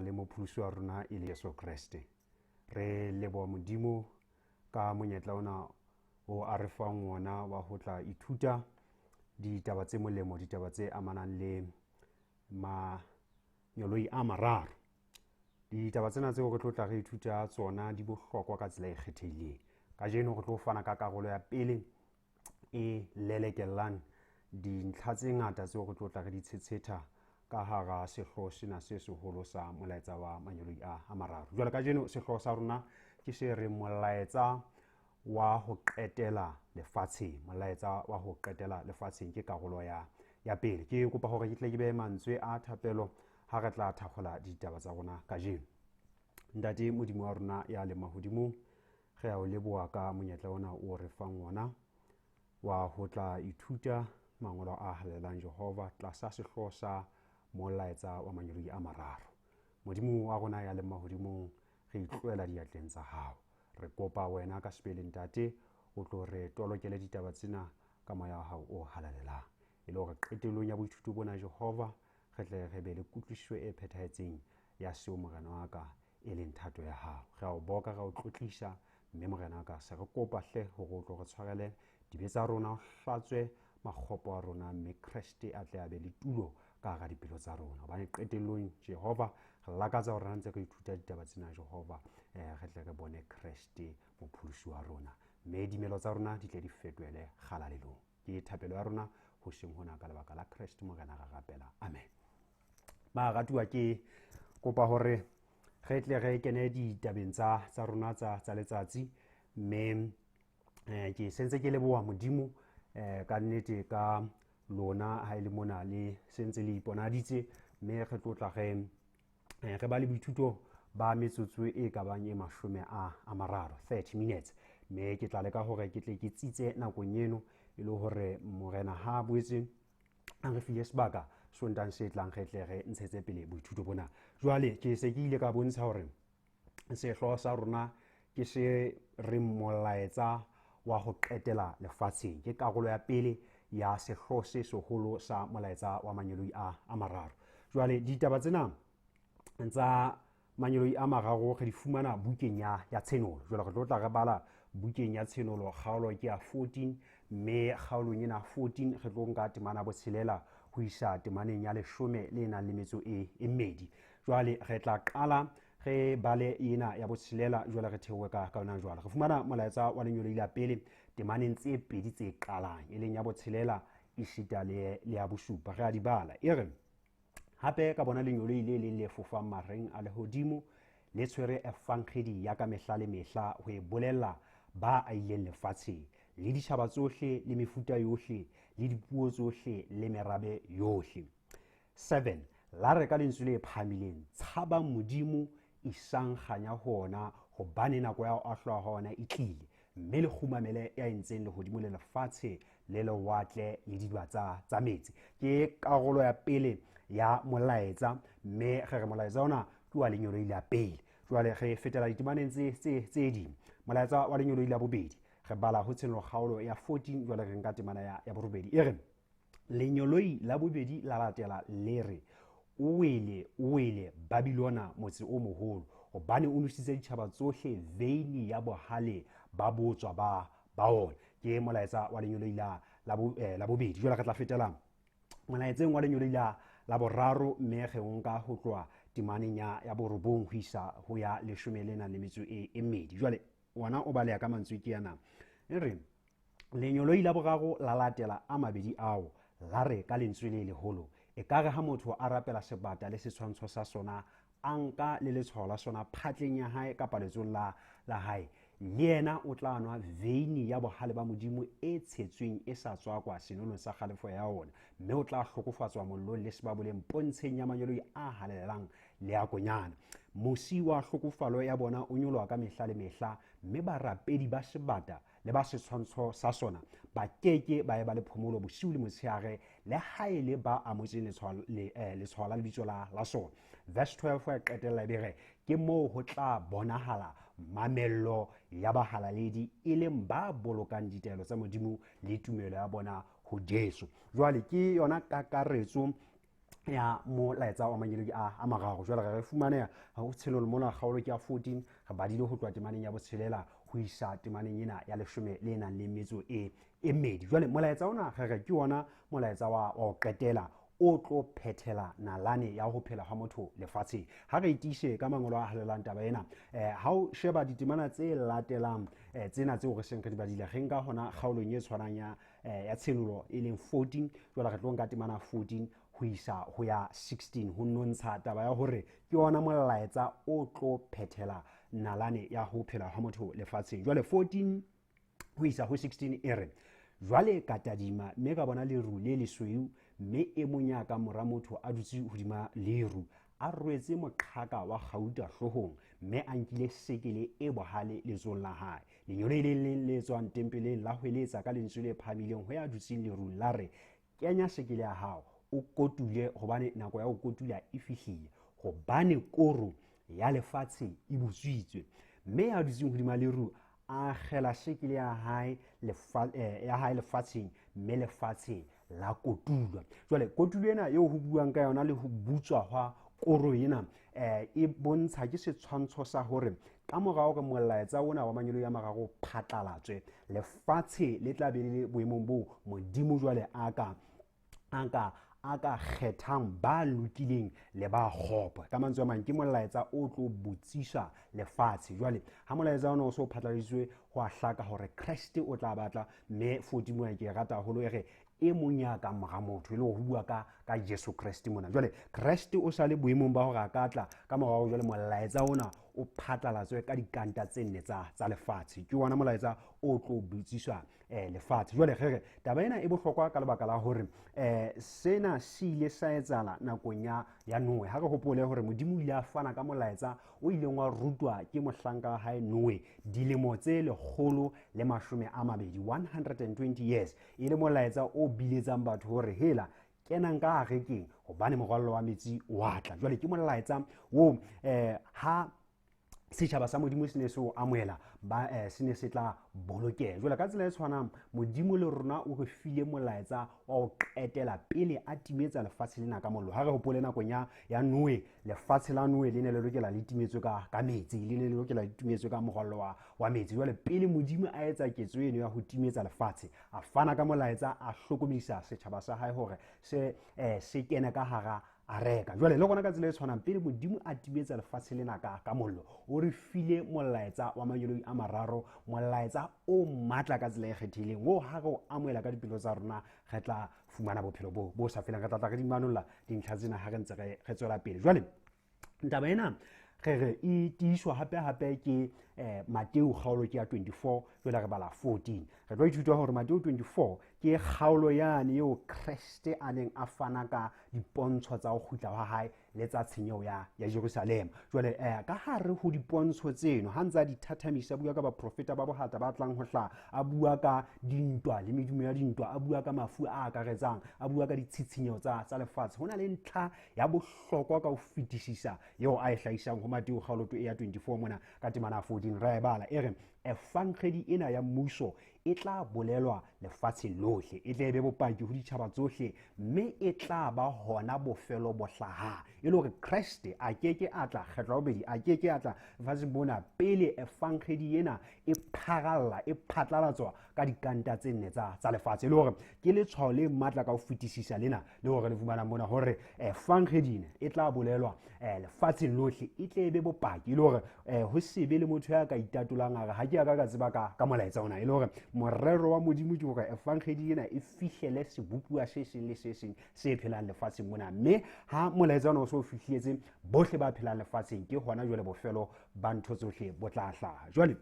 le Mopholosi wa rona e le Jesu Kreste. Re leboha Modimo ka monyetla ona o a re fang wona wa ho tla ithuta ditaba tse molemo, ditaba tse amanang le manyoloi a mararo. Ditaba tsena tseo re tlo tla re ithuta tsona di bohlokwa ka tsela e kgethehileng. Kajeno re tlo fana ka karolo ya pele e lelekellang dintlha tse ngata tseo re tlo tla re di tshetshetha ka hara sehlooho sena se seholo sa molaetsa wa manyoloi a mararo. Jwale kajeno sehlooho sa rona ke se reng molaetsa wa ho qetela lefatsheng. Molaetsa wa ho qetela lefatsheng ke karolo ya pele. Ke kopa hore ke tle ke behe mantswe a thapelo ha re tla thakgola ditaba tsa rona kajeno. Ntate Modimo wa rona ya leng mahodimong, re a o leboha ka monyetla ona o re fang wona wa ho tla ithuta mangolo a halalelang Jehova tlasa sehlooho sa molaetsa wa manyoloi a mararo. Modimo wa rona ya leng mahodimong, re itlohela diatleng tsa hao. Re kopa wena ka sebele Ntate o tlo re tolokele ditaba tsena ka moya wa hao o halalelang, e le hore qetellong ya boithuto bona Jehova re tle re be le kutlwisiso e phethahetseng ya seo Morena wa ka e leng thato ya hao. Re a o boka, re a o tlotlisa, mme Morena wa ka se re kopa hle hore o tlo re tshwarele dibe tsa rona, o hlatswe makgopo a rona, mme Kreste a tle a be le tulo ka hara dipelo tsa rona. Hobane qetellong Jehova re lakatsa hore ha ntse re ithuta ditaba tsena Jehova, re tle re bone Kreste mopholosi wa rona, mme dimelo tsa rona di tle di fetohele kgalalelong. Ke thapelo ya rona hoseng hona ka lebaka la Kreste Morena re rapela, amen. Ba ratuwa, ke kopa hore re tle re kene ditabeng tsa rona tsa letsatsi, mme ke sentse ke leboha Modimo ka nnete ka lona ha e le mona le sentse le iponaditse, mme re tlo tla re ba le boithuto ba metsotso e ka bang e mashome a mararo, 30 minutes, mme ke tla leka hore ke tle ke tsitse nakong eno e le hore Morena ha boetse a re file sebaka Sontang se tlang re tle re ntshetse pele boithuto bona. Jwale ke se ke ile ka bontsha hore sehlooho sa rona ke se re molaetsa wa ho qetela lefatsheng, ke karolo ya pele ya sehlooho se seholo sa molaetsa wa manyoloi a mararo. Jwale ditaba tsena tsa manyoloi a mararo re di fumana bukeng ya Tshenolo. Jwale re tlo tla re bala bukeng ya Tshenolo kgaolo ke ya 14, mme kgaolong ena 14 re tlo nka temana botshelela ho isa temaneng ya leshome le nang le metso e mmedi. Jwale re tla qala re bale ena ya botshelela, jwale re theohe ka yona. Jwale re fumana molaetsa wa lenyoloi la pele temaneng tse pedi tse qalang, e leng ya botshelela esita le ya bosupa. Re a di bala, e re: hape ka bona lenyoloi le leng le fofang mareng a lehodimo, le tshwere efankgedi ya ka mehla le mehla ho e bolella ba aileng lefatsheng, le ditjhaba tsohle, le mefuta yohle, le dipuo tsohle, le merabe yohle. 7 la re ka lentswe le phahamileng, tshabang Modimo, isang kganya ho ona, hobane nako ya ho ahlolwa ha ona e tlile, mme le kgumamele ya entseng lehodimo le lefatshe le lewatle le diba tsa metsi. Ke karolo ya pele ya molaetsa, mme re re molaetsa ona ke wa lenyoloi la pele. Jwale re fetela ditemaneng tse ding. Molaetsa wa lenyoloi la bobedi re bala ho Tshenolo kgaolo ya 14, jwale re nka temana ya borobedi, e re: lenyoloi la bobedi la latela le re, o wele, o wele Babilona motse o moholo, hobane o nositse ditjhaba tsohle veini ya bohale ba botswa ba ona. Ke molaetsa wa lenyoloi la bobedi. Jwale re tla fetela molaetseng wa lenyoloi la boraro, mme re nka ho tloha temaneng ya borobong ho isa ho ya leshome le nang le metso e mmedi. Jwale wona o baleha ka mantswe ke yana, e re: lenyoloi la boraro la latela a mabedi ao, la re ka lentswe le leholo, ekare ha motho a rapela sebata le setshwantsho sa sona, a nka le letshwao la sona phatleng ya hae kapa letsong la hae, le yena o tla nwa veini ya bohale ba Modimo e tshetsweng e sa tswakwa senolong sa kgalefo ya ona, mme o tla hlokofatswa mollong le sebaboleng pontsheng ya manyoloi a halalelang le a konyana. Mosi wa hlokofalo ya bona o nyoloha ka mehla le mehla, mme barapedi ba sebata le ba setshwantsho sa sona ba keke ba eba le phomolo bosiu le motshehare, le ha e le ba amotseng letshwao la lebitso la sona. Verse 12 ya qetella e be re, ke moo ho tla bonahala mamello ya bahalaledi, e leng ba bolokang ditaelo tsa Modimo le tumelo ya bona ho Jesu. Jwale ke yona kakaretso Ya molaetsa wa mangeloi a mararo. Jwale re fumaneha ho Tshenolo mona, kgaolo ke ya 14, re badile ho tloha temaneng ya botshelela ho isa temaneng ena ya leshome le nang le metso e mmedi. Jwale molaetsa ona re re ke ona molaetsa wa ho qetela o tlo phethela nalane ya ho phela ha motho lefatsheng. Ha re tiise ka mangolo a halelang taba ena, ha o sheba ditemana tse latelang, tsena tseo re seng re di badile, re nka hona kgaolong e tshwanang ya Tshenolo e leng 14. Jwale re tlo nka temana 14 ho isa ho ya 16 ho nontsha taba ya hore ke ona molaetsa o tlo phethela nalane ya ho phela ha motho lefatsheng. Jwale 14 ho isa ho 16 e re, jwale ka tadima mme ka bona leru le lesweu, mme e mong ya ka mora motho a dutse hodima leru, a rwetse moqhaka wa kgauta hloohong, mme a nkile sekele e bohale letsohong la hae. Lengeloi le leng le tswang tempeleng la hweletsa ka lentswe le phahamileng ho ya dutseng lerung la re, kenya sekele ya hao, o kotule, hobane nako ya ho kotula e fihlile, hobane koro ya lefatshe e butswitswe. Mme ya dutseng hodima leru a akgela sekele ya hae ya hae lefatsheng, mme lefatshe la kotulwa. Jwale kotulo ena eo ho buang ka yona le ho butswa hwa koro ena, e bontsha ke setshwantsho sa hore ka mora hore molaetsa ona wa mangeloi a mararo o phatlalatswe, lefatshe le tla be le le boemong boo Modimo jwale a ka kgethang ba lokileng le ba kgopo. Ka mantswe a mang, ke molaetsa o tlo botsisa lefatshe. Jwale ha molaetsa ona o so phatlaladitswe, ho a hlaka hore Kreste o tla batla, mme 14 mona ke e rata haholo, e re e mong ya ka mora motho, e le ho bua ka Jesu Kreste mona. Jwale Kreste o sa le boemong ba hore a ka tla ka mora hore jwale molaetsa ona o phatlalatswe ka dikanta tse nne tsa lefatshe. Ke ona molaetsa o tlo botsiswa lefatshe. Jwale re re taba ena e bohlokwa ka lebaka la hore sena se ile sa etsahala nakong ya Noe. Ha re hopole hore Modimo o ile a fana ka molaetsa o ileng wa rutwa ke mohlanka wa hae Noe dilemo tse 120, 120 years, e le molaetsa o biletsang batho hore hela kenang ka arekeng hobane morwallo wa metsi wa tla. Jwale ke molaetsa oo ha setjhaba sa Modimo se ne se o amohela, ba se ne se tla bolokeha. Jwale ka tsela e tshwanang, Modimo le rona o re file molaetsa wa ho qetela pele a timetsa lefatshe lena ka mollo. Ha re hopole nakong ya Noe, lefatshe la Noe le ne le lokela le timetswe ka metsi, le ne le lokela le timetswe ka morwallo wa metsi. Jwale pele Modimo a etsa ketso eno ya ho timetsa lefatshe, a fana ka molaetsa, a hlokomedisa setjhaba sa hae hore se kene ka hara areka. Jwale le rona ka tsela e tshwanang, pele Modimo a timetsa lefatshe lena ka mollo, o re file molaetsa wa mangeloi a mararo, molaetsa o matla ka tsela e kgethehileng, oo ha re o amohela ka dipelo tsa rona re tla fumana bophelo bo sa feleng. Re tla tla re di manolla dintlha tsena ha re ntse re tswela pele. Jwale taba ena re re e tiiswa hape hape ke Mateo kgaolo ke ya 24, jwale re bala 14. Re tlo ithuta hore Mateo 24 ke kgaolo yane eo Kreste a neng a fana ka dipontsho tsa ho kgutla ha hae le tsa tshenyeho ya Jerusalema. Jwale ka hare ho dipontsho tseno, ha ntse a di thathamisa, a bua ka baprofeta ba bohata ba tlang ho hlaha, a bua ka dintwa le medumo ya dintwa, a bua ka mafu a akaretsang, a bua ka ditshitshinyeho tsa lefatshe. Ho na le ntlha ya bohlokwa ka ho fetisisa eo a e hlahisang ho Mateo kgaolo ya 24 mona ka temana ya 14. Ra e bala, e re evangedi ena ya mmuso e tla bolelwa lefatsheng lohle, e tle e be bopaki ho ditjhaba tsohle, mme e tla ba hona bofelo bo hlahang. E le hore Kreste a keke a tla kgetlo la bobedi, a keke a tla lefatsheng mona pele evangedi ena e pharalla, e phatlalatswa ka dikanta tse nne tsa lefatshe. E le hore ke letshwao le matla ka ho fetisisa lena le hore le fumanang mona hore evangedi ena e tla bolelwa lefatsheng lohle, e tle e be bopaki. E le hore ho se be le motho ya ka itatolang a re ha ke a ka ka tseba ka molaetsa ona. E le hore morero wa Modimo ke hore evangedi ena e fihlele sebopuwa se seng le se seng se phelang lefatsheng mona, mme ha molaetsa ona o so fihletse bohle ba phelang lefatsheng, ke hona jwale bofelo ba ntho tsohle bo tla hlaha. Jwale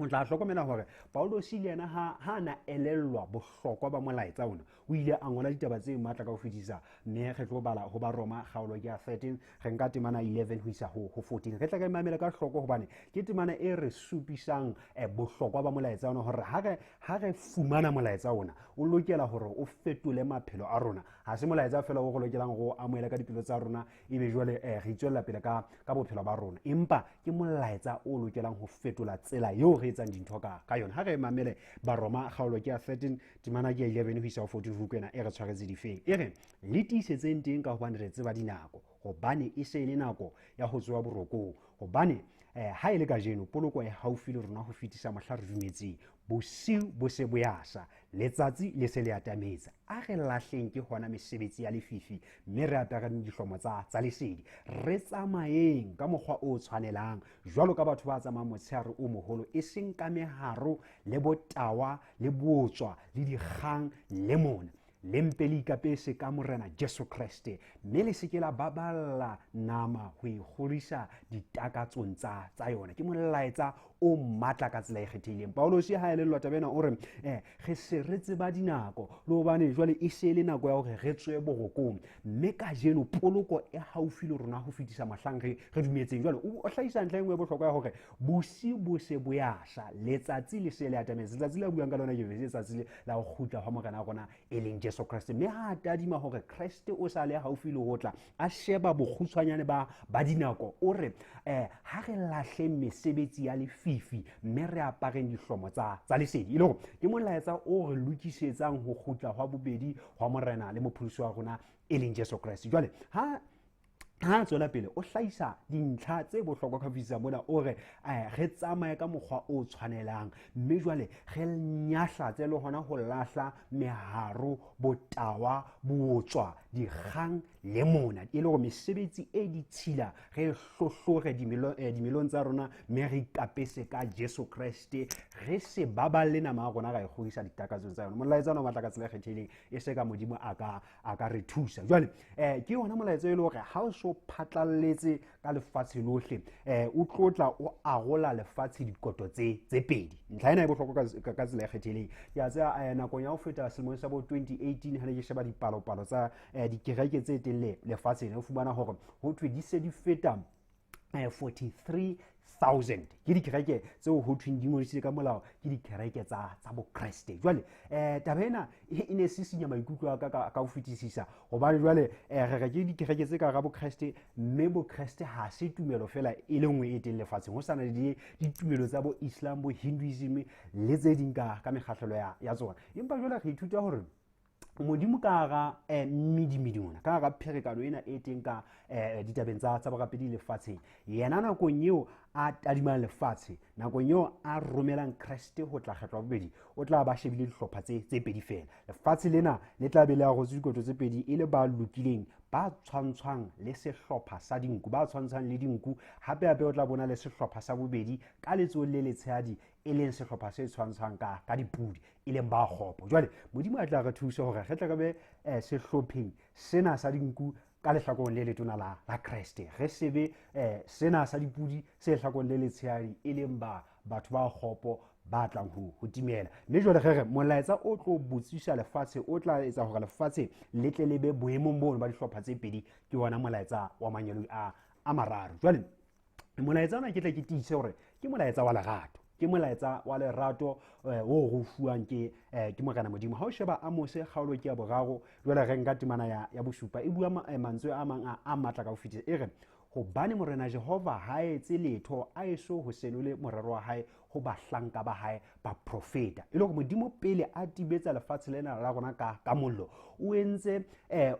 o tla hlokomela hore Paulus le yena ha na elellwa bohlokwa ba molaetsa ona, o ile a ngola ditaba tse matla ka ho fetisisa, mme re tlo bala ho Baroma kgaolo ke ya 13, re nka temana 11 ho isa ho 14. Re tla ka mamela ka hloko hobane ke temana e re supisang bohlokwa ba molaetsa ona, hore ha re fumana molaetsa ona o lokela hore o fetole maphelo a rona, Ha se molaetsa fela o re lokelang go amohela ka dipelo tsa rona, ebe jwale re itswella pele ka bophelo ba rona, empa ke molaetsa o lokelang ho fetola tsela eo re etsang dintho ka yona. Ha re mamele Baroma kgaolo ke ya 13 temana ke ya 11 ho isa ho 14, buka ena e re tshwaretse difeng. E re le tiisetseng teng ka hobane re tseba dinako, hobane e se e le nako ya ho tsoha borokong, hobane ha e le kajeno poloko e haufi le rona ho fetisa mohla re dumetseng. Bosiu bo se bo yasa, letsatsi le se le atametse. A re lahleng ke hona mesebetsi ya lefifi, mme re apereng dihlomo tsa lesedi. Re tsamayeng ka mokgwa o tshwanelang, jwalo ka batho ba tsamayang motshehare o moholo, e seng ka meharo le botawa le botswa le dikgang le mona. Le mpe le ikapese ka Morena Jesu Kreste, mme le se ke la baballa nama ho ikgodisa ditakatsong tsa yona. Ke molaetsa o matla ka tsela e kgethehileng. Paulus ha elellwa taba ena o re, re se re tseba dinako, le hobane jwale e se le nako ya hore re tswe borokong, mme kajeno poloko e haufi le rona ho fetisa mohlang re dumetseng. Jwale o hlahisa ntlha e nngwe e bohlokwa ya hore bosiu bo se bo ya sha, letsatsi le se le atametse. Letsatsi le buang ka lona ke letsatsi la ho kgutla hwa Morena wa rona e leng Jesu Kreste. Mme ha a tadima hore Kreste o sa le haufi le ho tla, a sheba bokgutshwanyane ba dinako, o re, ha re lahleng mesebetsi ya lefifi mme re apareng dihlomo tsa lesedi. E le hore ke molaetsa o re lokisetsang ho kgutla hwa bobedi hwa Morena le mopholosi wa rona e leng Jesu Kreste. Jwale ha a tswela pele o hlahisa dintlha tse bohlokwa ka ho fetisisa mona, o re, re tsamaye ka mokgwa o tshwanelang, mme jwale re nyahlatse le hona ho lahla meharo, botawa, botswa, dikgang le mona, e le hore mesebetsi e ditshila re hlohlore dimelong tsa rona, mme re ikapese ka Jesu Kreste, re se baballe nama ya rona ra e kgodisa ditakatsong tsa yona. Molaetsa ona o batla ka tsela e kgethehileng, e se ka Modimo a ka re thusa. Jwale, ke yona molaetsa e le hore ha o so phatlalletse ka lefatshe lohle, o tlotla o arola lefatshe dikoto tse pedi. Ntlha ena e bohlokwa ka tsela e kgethehileng. Ke a tseba, nakong ya ho feta selemong sa bo 2018 ha ne ke sheba dipalopalo tsa dikereke tse teng lefatsheng, o fumana hore ho thwe di se di feta 43,000. Ke dikereke tseo ho thweng di ngodisitswe ka molao, ke dikereke tsa Bokreste. Jwale, taba ena e ne sisinya maikutlo a ka ho fetisisa, hobane jwale, re re ke dikereke tse ka hara Bokreste, mme Bokreste ha se tumelo fela e le nngwe e teng lefatsheng. Ho sa na le ditumelo tsa bo Islam, bo Hinduism le tse ding ka mekgahlelo ya tsona. Empa jwale re ithuta hore Modimo ka hara, mmidimidi ona, ka hara pherekano ena e teng ka, ditabeng tsa borapedi lefatsheng, yena nakong eo a tadimang lefatshe, nakong eo a romelang Kreste ho tla kgetlo ya bobedi, o tla ba shebile dihlopha tse pedi fela. Lefatshe lena le tla be le arotswe dikoto tse pedi, e le ba lokileng, ba tshwantshwang le sehlopha sa dinku, ba tshwantshwang le dinku. Hape hape o tla bona le sehlopha sa bobedi ka letsohong le letshehadi, e leng sehlopha se tshwantshwang ka dipudi, e leng ba kgopo. Jwale Modimo a tla re thusa hore re tle re be, sehlopheng sena sa dinku ka lehlakoreng le letona la Kreste, re se be, sena sa dipudi se lehlakoreng le letshehadi, e leng batho ba kgopo ba tlang ho timela. Mme jwale re re molaetsa o tlo botsisa lefatshe, o tla etsa hore lefatshe le tle le be boemong bono ba dihlopha tse pedi, ke wona molaetsa wa mangeloi a mararo. Jwale molaetsa ona ke tle ke tiise hore ke molaetsa wa lerato, ke molaetsa wa lerato, o re o fuwang ke Morena Modimo. Ha o sheba Amose kgaolo ke ya boraro, jwale re nka temana ya bosupa, e bua mantswe a mang a matla ka ho fetisa. E re, hobane Morena Jehova ha a etse letho, a eso ho senole morero wa hae ho bahlanka ba hae baprofeta. E le hore Modimo pele a timetsa lefatshe lena la rona ka mollo, o entse,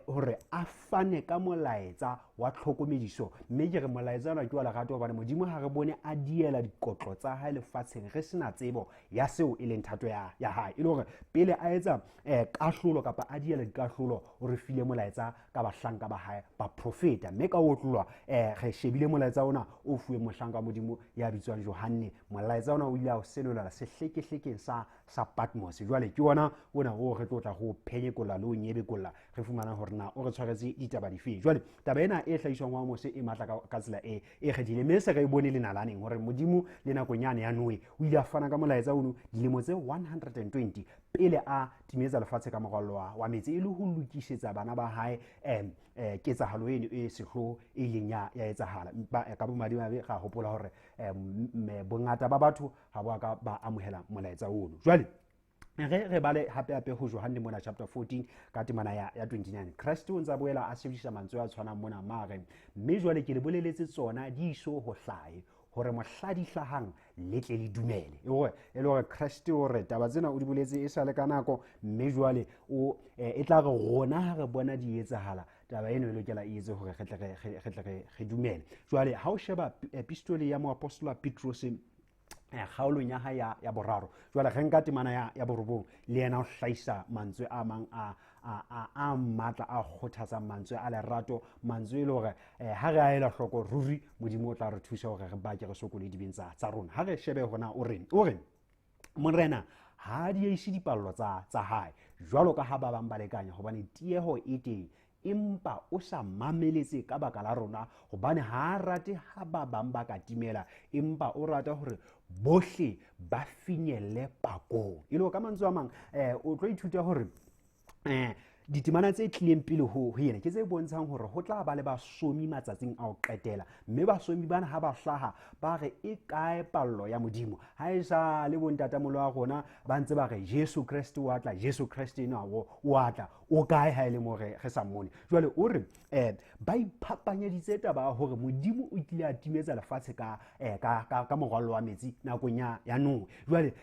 hore a fane ka molaetsa wa tlhokomediso. Mme ke re molaetsa ona ke wa lerato, hobane Modimo ha re bone a diela dikotlo tsa hae lefatsheng re sena tsebo ya seo e leng thato ya hae. E le hore pele a etsa, kahlolo kapa a diela dikahlolo, o re file molaetsa ka bahlanka ba hae baprofeta. Mme ka ho otlolwa, re shebile molaetsa ona o fuweng mohlanka wa Modimo ya bitswang Johanne. Molaetsa ona o ile a o senolela sehlekehlekeng sa Patmos. Jwale ke ona ona o re tlo tla ho phenyekolla le ho nyebekolla, re fumana hore na o re tshwaretse ditaba dife. Jwale taba ena e hlahiswang wa Amose e matla ka tsela e kgethileng, mme se re e bone le nalaneng hore Modimo le nakong yane ya Noe o ile a fana ka molaetsa ono dilemo tse 120 pele a timetsa lefatshe ka morwallo wa metsi, e le ho lokisetsa bana ba hae, ketsahalo eno e sehloho e ileng ya etsahala. Empa, ka bomadimabe ra hopola hore, bongata ba batho ha bo a ka ba amohela molaetsa ono. Jwale Re re bale hape hape ho Johanne mona chapter 14 ka temana ya 29. Kreste o ntse a boela a sebedisa mantswe a tshwanang mona mare, mme jwale ke le boleletse tsona di iso ho hlahe, hore mohla di hlahang le tle le dumele. E le hore Kreste o re taba tsena o di boletse e sa le ka nako, mme jwale o e tla re rona ha re bona di etsahala, taba eno e lokela e etse hore re tle re dumele. Jwale ha o sheba epistole ya moapostola Petrose kgaolong ya hae ya boraro, jwale re nka temana ya borobong, le yena o hlahisa mantswe a mang a matla, a kgothatsang, mantswe a lerato, mantswe e le hore ha re a ela hloko ruri Modimo o tla re thusa hore re bake, re sokole dibeng tsa rona. Ha re shebe hona o reng, o re Morena ha di ise dipallo tsa hae jwalo ka ha ba bang ba lekanya, hobane tieho e teng, empa o sa mameletse ka baka la rona, hobane ha a rate ha ba bang ba ka timela, empa o rata hore bohle ba finyelle pakong. E le ka mantswe a mang, o tlo ithuta hore ditemana tse tlileng pele ho yena ke tse bontshang hore ho tla ba le basomi matsatsing a ho qetela, mme basomi bana ha ba hlaha ba re e kae pallo ya Modimo? Ha e sa le bontatamolo wa rona ba ntse ba re Jesu Kreste wa tla, Jesu Kreste enwa o a tla, o kae ha e le mo re sa mmone? Jwale o re ba iphapanyeditse taba ya hore Modimo o kile a timetsa lefatshe ka morwallo wa metsi nakong ya Noe. Jwale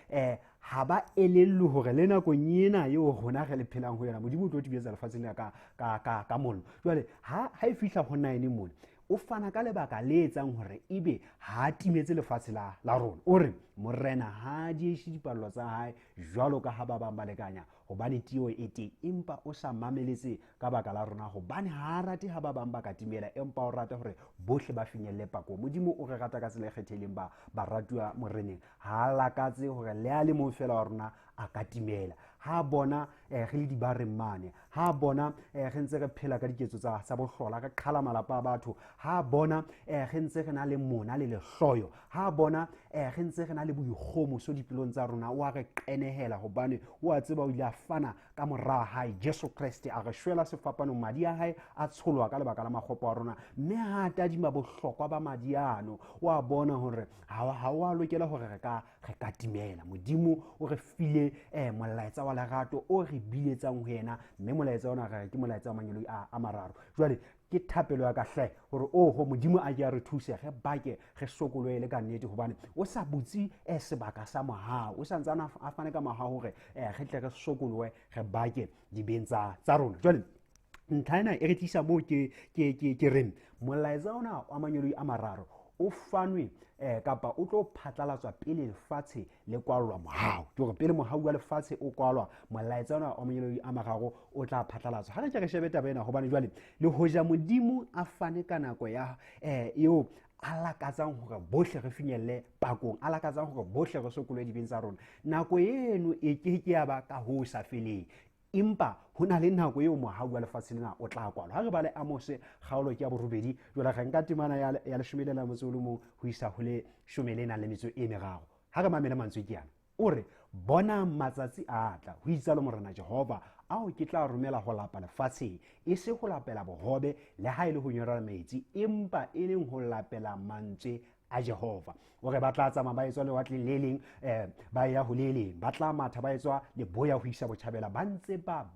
ha ba elellwe hore le nakong ena eo rona re le phelang ho yona, Modimo o tlo timetsa lefatshe lena ka mollo. Jwale ha e fihla ho 9 mona, o fana ka lebaka le etsang hore ebe ha a timetse lefatshe la rona. O re Morena ha diese dipallo tsa hae jwalo ka ha ba bang ba lekanya, hobane tio e teng, empa o sa mameletse ka baka la rona, hobane ha a rate ha ba bang ba ka timela, empa o rata hore bohle ba finyelle pakong. Modimo o re rata ka tsela e kgethehileng, baratuwa Moreneng. Ha a lakatse hore le a le mong fela wa rona a ka timela. Ha bona re le dibareng mane, ha bona re ntse re phela ka diketso tsa bohlola, re qhala malapa a batho, ha bona re ntse re na le mona le lehloyo, ha bona re ntse re na le boikgomoso dipelong tsa rona, o a re qenehela, hobane o a tseba o ile a fana ka mora hae Jesu Kreste, a re shwela sefapanong, madi a hae a tsholwa ka lebaka la makgopo a rona. Mme ha a tadima bohlokwa ba madi ano, o a bona hore ha o a lokela hore re ka timela. Modimo o re file molaetsa wa lerato o re biletsang ho yena, mme molaetsa ona re ke molaetsa wa mangeloi a mararo. Jwale ke thapelo ya ka hle hore oho Modimo a ke a re thuse, re bake, re sokolohe le ka nnete, hobane o sa butse sebaka sa mohau, o sa ntse a fane ka mohau hore re tle re sokolohe, re bake dibeng tsa rona. Jwale ntlha ena e re tlisa moo ke reng molaetsa ona wa mangeloi a mararo o fanwe kapa o tlo phatlalatswa pele lefatshe le kwallwa mohau. Ke hore pele mohau wa lefatshe o kwalwa, molaetsa ona wa mangeloi a mararo o tla phatlalatswa. Ha re ke re shebe taba ena, hobane jwale le hoja Modimo a fane ka nako ya eo a lakatsang hore bohle re finyelle pakong, a lakatsang hore bohle re sokolohe dibeng tsa rona, nako eno e ke ke ya ba ka ho sa feleng, empa ho na le nako eo mohau wa lefatshe lena o tla kwalwa. Ha re bale Amose kgaolo ke ya borobedi, jwale re nka temana ya leshome le nang le motso o le mong ho isa ho leshome le nang le metso e meraro. Ha re mamele mantswe ke ana, o re bonang matsatsi a tla, ho itsalo Morena Jehova, ao ke tla romela ho lapa lefatsheng, e se ho lapela bohobe le ha e le ho nyorela metsi, empa e leng ho lapela mantswe a Jehova. O re ba tla tsamaya ba etswa lewatleng le leng, ba ya ho le leng, ba tla matha ba etswa leboya ho isa botjhabela, ba ntse ba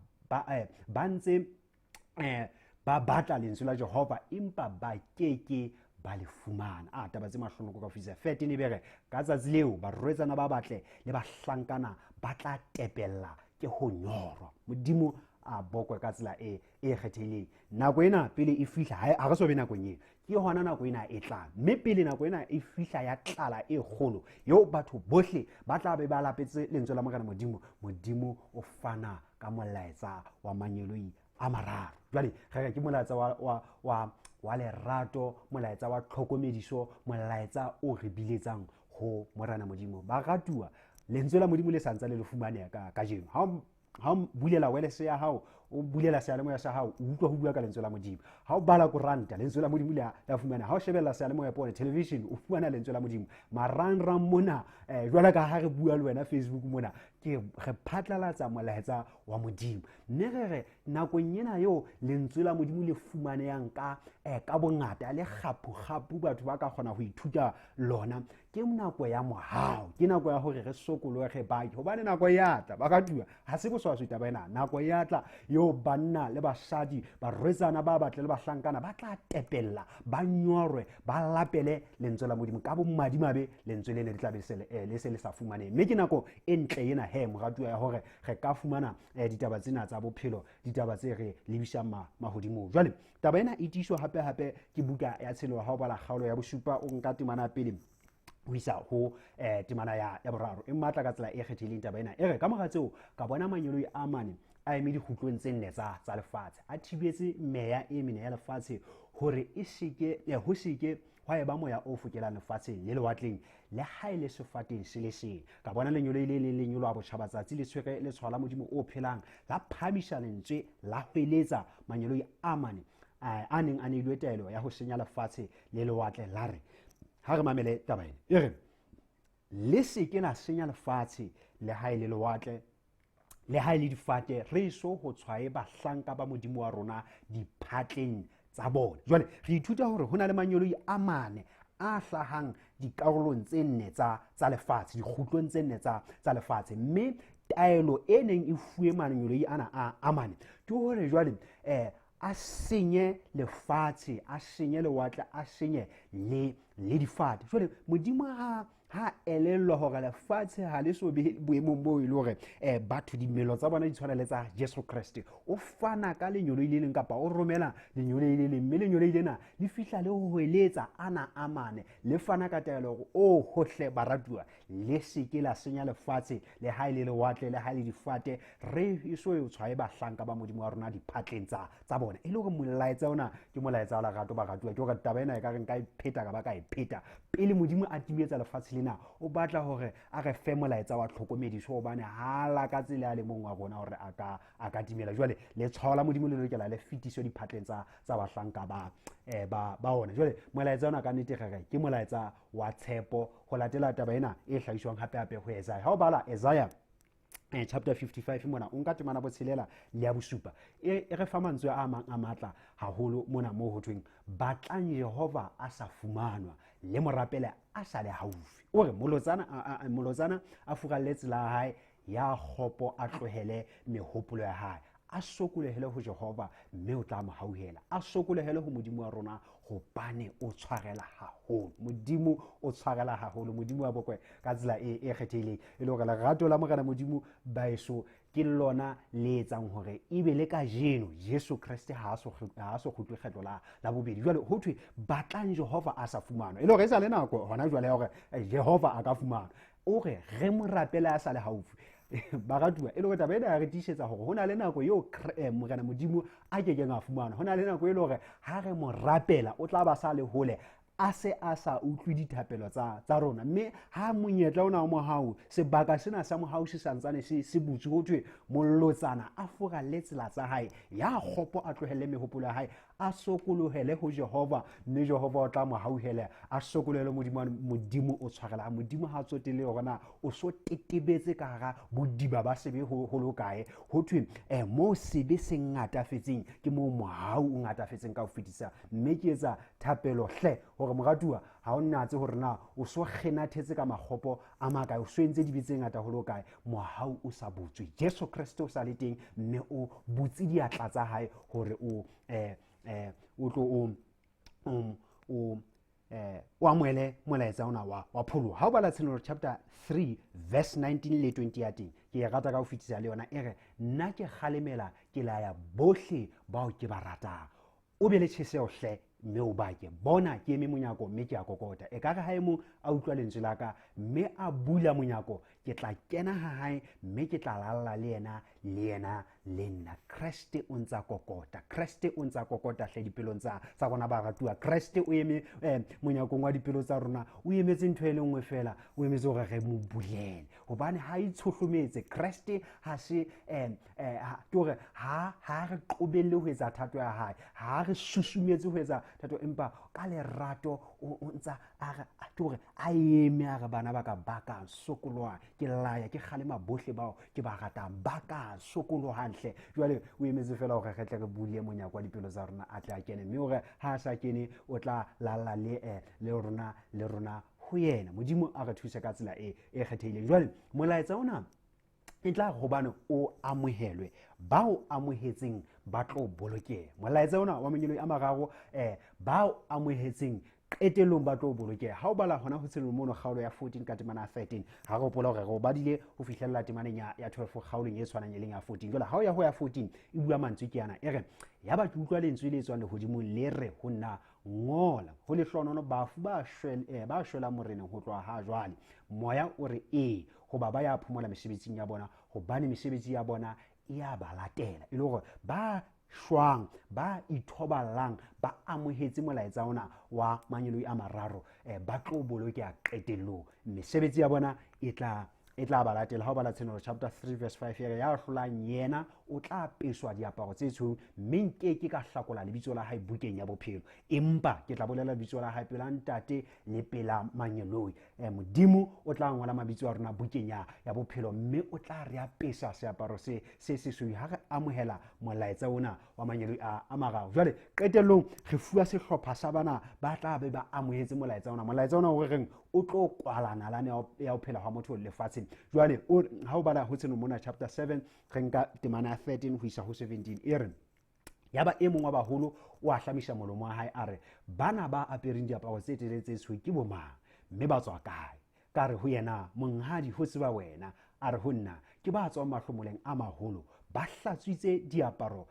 batla lentswe la Jehova, empa ba keke ba le fumana. A taba tse mahlonoko ka ho fetisa. 13 e be re ka tsatsi leo barwetsana ba batle le bahlankana ba tla tepella ke ho nyorwa. Modimo a bokwe ka tsela e kgethehileng. Nako ena pele e fihla, ha re so be nakong eo, ke hona nako ena e tlang. Mme pele nako ena e fihla ya tlala e kgolo eo batho bohle ba tla be ba lapetse lentswe la Morena Modimo, Modimo o fana ka molaetsa wa mangeloi a mararo. Jwale re re ke molaetsa wa lerato, molaetsa wa tlhokomediso, molaetsa o re biletsang ho Morena Modimo. Baratuwa, lentswe la Modimo le sa ntse le le fumaneha kajeno. Ha o bulela wireless ya hao, O bulela seyalemoya sa hao, o utlwa ho bua ka lentswe la Modimo. Ha o bala koranta, lentswe la Modimo le a fumana. Ha o shebella seyalemoya pone, television, o fumana lentswe la Modimo. Marangrang mona, jwalo ka ha re bua le wena Facebook mona, ke re phatlalatsa molaetsa wa Modimo. Mme re re nakong ena eo lentswe la Modimo le fumanehang ka bongata, le kgaphu-kgaphu, batho ba ka kgona ho ithuta lona. Ke nako ya mohau, ke nako ya hore re sokolohe bake, hobane nako ya tla, ba ratuwa, ha se boswaswi taba ena. Nako ya tla eo banna le basadi, barwetsana ba batle le bahlankana ba tla tepella, ba nyorwe, ba lapele lentswe la Modimo. Ka bomadimabe lentswe lena le tla be le se le sa fumanehe. Mme ke nako e ntle ena he, moratuwa, ya hore re ka fumana ditaba tsena tsa bophelo, ditaba tse re lebisang mahodimong. Jwale taba ena e tiiswa hape hape ke buka ya Tshenolo. Ha o bala kgaolo ya bosupa, o nka temana ya pele ho isa ho temana ya boraro, e matla ka tsela e kgethehileng taba ena. E re, ka mora tseo ka bona mangeloi a mane a eme dikgutlong tse nne tsa lefatshe, a thibetse meya e mene ya lefatshe hore e seke, ho seke hwa eba moya o fokelang lefatsheng le lewatleng le ha e le sefateng se le seng. Ka bona lengeloi le leng le nyoloha botjhabatsatsi le tshwere letshwao la Modimo o phelang, la phahamisa lentswe, la hweletsa mangeloi a mane a neng a neilwe taelo ya ho senya lefatshe le lewatle, la re, ha re mamele taba ena, e re, le se ke la senya lefatshe le ha e le lewatle le ha e le difate, re eso ho tshwaye bahlanka ba Modimo wa rona diphatleng tsa bona. Jwale re ithuta hore ho na le mangeloi a mane a hlahang dikarolong tse nne tsa lefatshe, dikgutlong tse nne tsa lefatshe. Mme taelo e neng e fuwe mangeloi ana a mane ke hore jwale a senye lefatshe, a senye lewatle, a senye le difate. Jwale Modimo ha elellwa hore lefatshe ha le so be boemong boo e le hore batho dimelo tsa bona di tshwana le tsa Jesu Kreste, o fana ka lengeloi le leng kapa o romela lengeloi le leng, mme lengeloi lena le fihla le ho hweletsa ana a mane, le fana ka taelo hore o hohle baratuwa, le se ke la senya lefatshe le ha e le lewatle le ha e le difate, re eso e tshwaye bahlanka ba Modimo wa rona diphatleng tsa bona. E le hore molaetsa ona ke molaetsa wa lerato baratuwa, ke hore taba ena e ka re nka e pheta ka ba ka e pheta. Pele Modimo a timetsa lefatshe lena, o batla hore a re fe molaetsa wa tlhokomediso, hobane ha lakatse le a le mong wa rona hore a ka timela. Jwale letshwao la Modimo le lokela le fetiswe diphatleng tsa bahlanka ba ona. Jwale molaetsa ona ka nnete re re ke molaetsa wa tshepo, ho latela taba ena e hlahiswang hape hape ho Isaiah. Ha o bala Isaiah chapter 55 mona, o nka temana botshelela le ya bosupa, e re fa mantswe a mang a matla haholo mona moo ho thweng, batlang Jehova a sa fumanwa, le morapele a sa le haufi. O re molotsana a furalle tsela ya hae, ya kgopo a tlohele mehopolo ya hae, a sokolohele ho Jehova mme o tla mo hauhela, a sokolohele ho Modimo wa rona hobane o tshwarela haholo. Modimo o tshwarela haholo, Modimo wa bokwe ka tsela e kgethehileng. E le hore lerato la Morena Modimo baeso ke lona le etsang hore ebe le kajeno Jesu Kreste ha a so kgutle kgetlo la bobedi. Jwale ho thwe batlang Jehova a sa fumanwa, e le hore e sa le nako hona jwale ya hore Jehova a ka fumanwa. O re re mo rapele a sa le haufi. Baratuwa, e le hore taba ena ya re tiisetsa hore ho na le nako eo Morena Modimo a kekeng a fumanwa. Ho na le nako e le hore ha re mo rapela o tla ba sa le hole, a se a sa utlwe dithapelo tsa rona. Mme ha monyetla ona wa mohau, sebaka sena sa mohau se santsane se butswe, ho thwe molotsana a furalle tsela tsa hae, ya kgopo a tlohelle mehopolo ya hae, a sokolohele ho Jehova, mme Jehova o tla mo hauhela, a sokolohele Modimo, Modimo o tshwarela. Modimo ha tsotelle hore na o so tetebetse ka hara bodiba ba sebe ho lo kae. Ho thwe moo sebe se ngatafetseng ke moo mohau o ngatafetseng ka ho fetisa. Mme ke etsa thapelo hle hore moratuwa ha o natse hore na o so kgenathetse ka makgopo a makae, o so entse dibe tse ngata ho lo kae, mohau o sa butswe. Jesu Kreste o sa le teng mme o butse diatla tsa hae hore o tlo o amohele molaetsa ona wa pholoho. Ha o bala Tshenolo chapter 3 verse 19 le 20 ya teng, ke e rata ka ho fetisa le yona, e re, nna ke kgalemela, ke laya bohle bao ke ba ratang. O be le tjheseho hle, mme o bake. Bona, ke eme monyako mme ke a kokota. Ekare ha e mong a utlwa lentswe la ka mme a bula monyako, ke tla kena ha hae mme ke tla lalla le yena, le yena Le nna. Kreste o ntsa kokota, Kreste o ntsa kokota hle dipelong tsa rona baratuwa. Kreste o eme monyakong wa dipelo tsa rona, o emetse ntho e le nngwe fela, o emetse hore re mo bulele, hobane ha itshohlometse. Kreste ha se ke hore ha re qobelle ho etsa thato ya hae, ha re susumetse ho etsa thato, empa ka lerato o ntsa a re, ke hore a eme a re, bana ba ka ba ka sokolohang, ke laya ke kgalema bohle bao ke ba ratang, ba ka sokolohang hle. Jwale o emetse fela hore re tle re bule monyako wa dipelo tsa rona, a tle a kene, mme hore ha a sa kene o tla lalla le rona ho yena. Modimo a re thuse ka tsela e kgethehileng. Jwale molaetsa ona e tla hobane o amohelwe, ba o amohetseng ba tlo bolokeha. Molaetsa ona wa mangeloi a mararo, ba o amohetseng qetellong ba tlo bolokeha. Ha o bala hona ho Tshenolo mono kgaolo ya 14 ka temana ya 13, ha re hopola hore re o badile ho fihlella temaneng ya 12 kgaolong e tshwanang e leng ya 14. Jwale ha o ya ho ya 14 e bua mantswe ke ana, e re, yaba ke utlwa lentswe le tswang lehodimong le re ho nna, ngola, ho lehlohonolo bafu ba shwelang Moreneng ho tloha ha jwale. Moya o re ee, hoba ba ya phomola mesebetsing ya bona, hobane mesebetsi ya bona e ya ba latela. E le hore ba shwang, ba ithoballang, ba amohetse molaetsa ona wa mangeloi a mararo, ba tlo bolokeha qetellong. Mesebetsi ya bona e tla ba latela. Ha o bala Tshenolo chapter 3 verse 5 ya re, ya hlolang yena o tla apeswa diaparo tse tshweu, mme nke ke ka hlakola lebitso la hae bukeng ya bophelo, empa ke tla bolela lebitso la hae pela Ntate le pela mangeloi. Modimo o tla ngola mabitso a rona bukeng ya bophelo, mme o tla re apesa seaparo se sesweu ha re amohela molaetsa ona wa mangeloi a mararo. Jwale qetellong re fuwa sehlopha sa bana ba tla be ba amohetse molaetsa ona. Molaetsa ona o re reng o tlo kwala nalane ya ho phela hwa motho lefatsheng. Jwale ha o bala ho Tshenolo mona chapter 7, re nka temana ya 13 ho isa ho 17, e re, yaba e mong wa baholo o ahlamisa molomo wa hae a re, bana ba apereng diaparo tse telele tse tshweu ke bo mang, mme ba tswa kae? Ka re ho yena, monghadi, ho tseba wena. A re ho nna, ke ba tswang mahlomoleng a maholo, ba hlatswitse diaparo,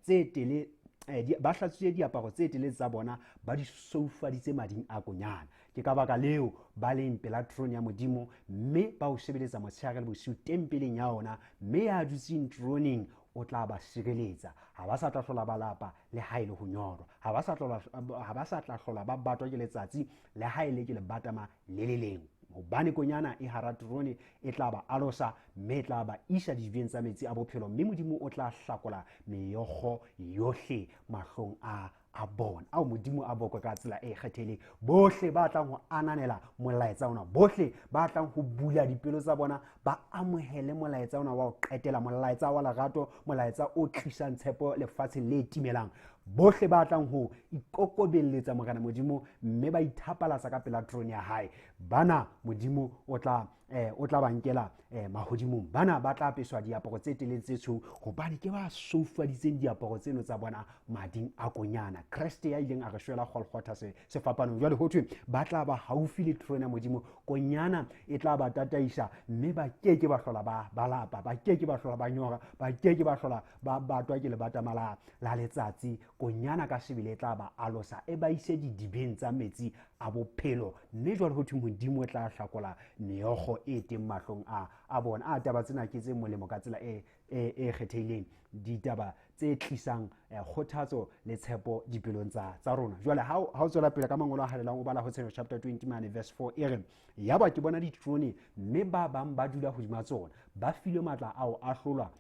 tse tele, di, ba hlatswitse diaparo tse telele tsa bona, ba di soufaditse mading a konyana. Ke ka baka leo ba leng pela terone ya Modimo, mme ba o sebeletsa motshehare le bosiu tempeleng ya ona, mme ya dutseng teroneng o tla ba sireletsa. Ha ba sa tla hlola ba lapa, le ha e le ho nyorwa. Ha ba sa tlola, ha ba sa tla hlola ba batwa ke letsatsi, le ha e le ke lebatama le le leng. Hobane konyana e hara terone e tla ba alosa, mme e tla ba isa didibeng tsa metsi a bophelo, mme Modimo o tla hlakola meokgo yohle mahlong a bona. Ao Modimo a bokwe ka tsela e kgethehileng. Bohle ba tlang ho ananela molaetsa ona, bohle ba tlang ho bula dipelo tsa bona, ba amohele molaetsa ona wa ho qetela, molaetsa wa lerato, molaetsa o tlisang tshepo lefatsheng le timelang. Bohle ba tlang ho ikokobelletsa Morena Modimo mme ba ithapalatsa ka pela terone ya hae, bana Modimo o tla ba nkela mahodimong. Bana ba tla apeswa diaparo tse telele tse tshweu, hobane ke ba soufaditseng diaparo tseno tsa bona mading a konyana, Kreste ya ileng a re shwela Golgotha sefapanong. Jwale ho thwe ba tla ba haufi le terone ya Modimo, konyana e tla ba tataisa, mme ba ke ke ba hlola ba lapa, ba ke ke ba hlola ba nyora, ba ke ke ba hlola ba batwa ke lebatama la letsatsi. Konyana ka sebele e tla ba alosa, e ba ise didibeng tsa metsi a bophelo, mme jwale ho thwe Modimo o tla hlakola meokgo e teng mahlong a bona. A taba tsena ke tse molemo ka tsela e kgethehileng, ditaba tse tlisang kgothatso le tshepo dipelong tsa rona. Jwale ha o tswela pele ka mangolo a halalelang, o bala ho Tshenolo chapter 20 mane verse 4, e re, yaba ke bona diterone, mme ba bang ba dula hodima tsona, ba filwe matla a ho ahlolwa.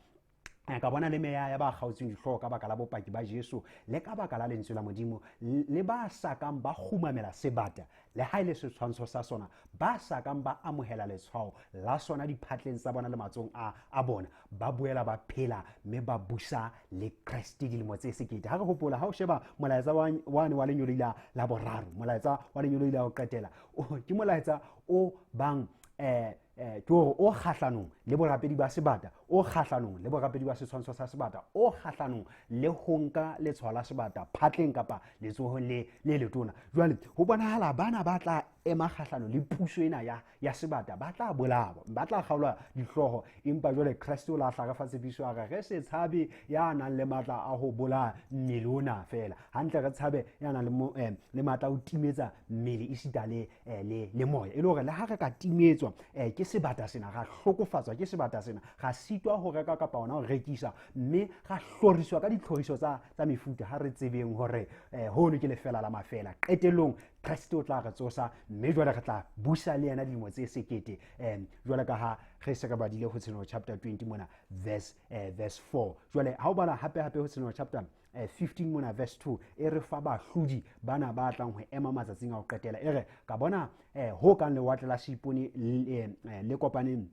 Ka bona le meya ya ba kgaotsweng dihlooho ka baka la bopaki ba Jesu le ka baka la lentswe la Modimo, le ba sa kang ba kgumamela sebata le ha e le setshwantsho sa sona, ba sa kang ba amohela letshwao la sona diphatleng tsa bona le matsohong a bona, ba boela ba phela mme ba busa le Kreste dilemo tse sekete. Ha re hopola, ha o sheba molaetsa wane wa lengeloi la boraro, molaetsa wa lengeloi la ho qetela, ke molaetsa o bang, ke hore o kgahlanong le borapedi ba sebata, o kgahlanong le borapedi ba setshwantsho sa sebata, o kgahlanong le ho nka letshwao la sebata phatleng kapa letsohong le letona. Jwale ho bonahala bana ba tla ema kgahlano le puso ena ya sebata, ba tla bolawa, ba tla kgaolwa dihlooho. Empa jwale Kreste o la hla re fa tshepiso ya re, re se tshabe ya nang le matla a ho bolaya mmele ona feela, hantle re tshabe ya nang le matla a ho timetsa mmele esita le moya, e le hore le ha re ka timetswa ke sebata sena, ra hlokofatswa ke sebata sena, ra sitwa sitwa ho reka kapa hona ho rekisa, mme ra hloriswa ka ditlhoriso tsa mefuta, ha re tsebeng hore hono ke lefela la mafela. Qetellong Kreste o tla re tsosa, mme jwale re tla busa le yena dilemo tse sekete, jwale ka ha re se re badile ho Tshenolo chapter 20 mona verse 4. Jwale ha o bala hape hape ho Tshenolo chapter 15 mona verse 2, e re fa bahlodi bana ba tlang ho ema matsatsing a ho qetela. E re ka bona ho kang lewatle la seipone le kopaneng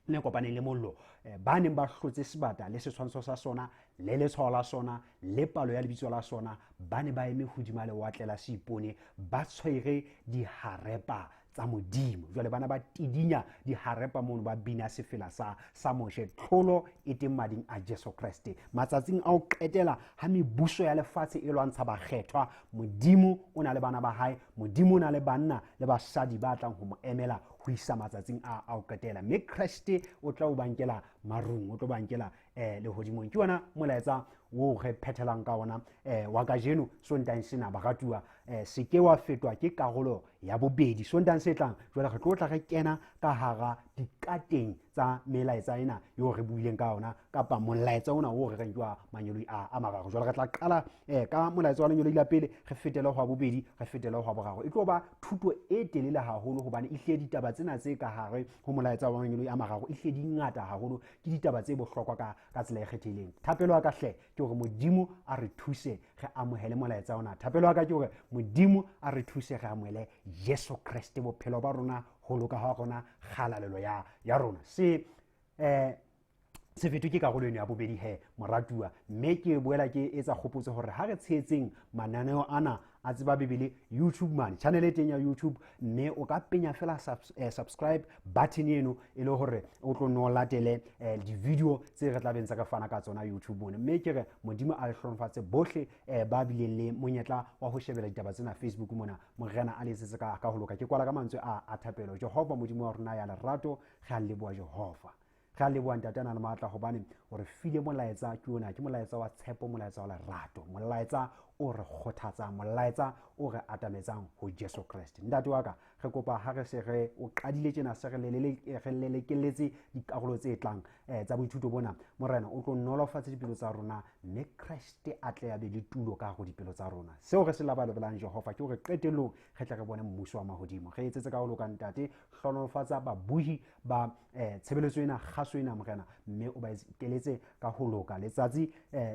le mollo, ba neng ba hlotse sebata le setshwantsho sa sona le letshwao la sona le palo ya lebitso la sona, ba ne ba eme hodima lewatle la seipone ba tshwere diharepa tsa Modimo. Jwale bana ba tidinya diharepa mono, ba bina sefela sa Moshe. Tlholo e teng mading a Jesu Kreste. Matsatsing a ho qetela ha mebuso ya lefatshe e lwantsha bakgethwa, Modimo o na le bana ba hae, Modimo o na le banna le basadi ba tlang ho mo emela ho isa matsatsing a ho qetela. Mme Kreste o tla o bankela marung, o tlo bankela lehodimong. Ke yona molaetsa wo re phethelang ka ona wa kajeno Sontang sena, baratuwa. Se ke wa fetwa ke karolo ya bobedi Sontang se tlang. Jwale re tlo tla re kena ka hara dikateng tsa melaetsa ena eo re buileng ka yona, kapa molaetsa ona o re reng ke wa mangeloi a mararo. Jwale re tla qala ka molaetsa wa lengeloi la pele, re fetele ho wa bobedi, re fetele ho wa boraro. E tlo ba thuto e telele haholo, hobane ehlile ditaba tsena tse ka hare ho molaetsa wa mangeloi a mararo ehlile di ngata haholo, ke ditaba tse bohlokwa ka tsela e kgethehileng. Thapelo ya ka hle ke hore Modimo a re thuse re amohele molaetsa ona. Thapelo ya ka ke hore Modimo a re thuse re amohele Jesu Kreste, bophelo ba rona, ho loka ha rona, kgalalelo ya rona. Se fetwe ke karolo eno ya bobedi he, moratuwa. Mme ke boela ke etsa kgopotso hore ha re tshehetseng mananeo ana a Tseba Bibele YouTube mane, channel e teng ya YouTube, mme o ka penya fela subscribe button eno e le hore o tlo nno latele di-video tse re tla beng tse re fana ka tsona YouTube mone. Mme ke re Modimo a le hlohonolofatse bohle ba bileng le monyetla wa ho shebela ditaba tsena Facebook mona. Morena a le etsetse ka ho loka. Ke kwala ka mantswe a thapelo. Jehova Modimo wa rona ya lerato, re a leboha Jehova. Re a leboha Ntate a nang le matla, hobane o re file molaetsa ke ona, ke molaetsa wa tshepo, molaetsa wa lerato, molaetsa o re kgothatsang, molaetsa o re atametsang ho Jesu Kreste. Ntate wa ka, re kopa ha re se re o qadile tjena, se re lelekelletse dikarolo tse tlang tsa boithuto bona, Morena o tlo nolofatse dipelo tsa rona, mme Kreste a tle a be le tulo ka hare ho dipelo tsa rona. Seo re se labalabelang Jehova ke hore qetellong re tle re bone mmuso wa mahodimo. Re etsetse ka ho loka Ntate, hlohonolofatsa babohi ba tshebeletso ena, kgaso ena Morena, mme o ba keletse ka ho loka. Letsatsi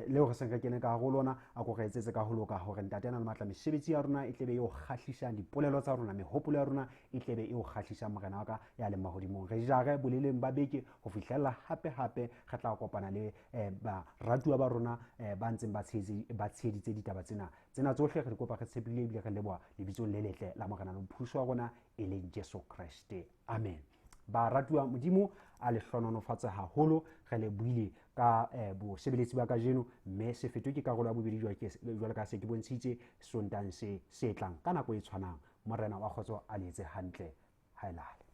leo re seng re kene ka hare ho lona, a ko re etsetse ka ho loka, hore Ntate a nang le matla, mesebetsi ya rona e tlebe e o kgahlisang, dipolelo tsa rona, mehopolo ya rona e tlebe e o kgahlisang, Morena wa ka ya leng mahodimong. Re jare boleleng ba beke ho fihlella hape hape re tla kopana le baratuwa ba rona ba ntseng ba tsheheditse ditaba tsena. Tsena tsohle re di kopa re tshepile ebile re leboha lebitsong le letle la Morena le Mopholosi wa rona e leng Jesu Kreste. Amen. Baratuwa, Modimo a le hlohonolofatse haholo. Re le buile ka bosebeletsi ba kajeno, mme se fetwe ke karolo ya bobedi jwalo ka se ke bontshitse Sontang se tlang ka nako e tshwanang. Morena wa kgotso a le etse hantle. Ha e lale.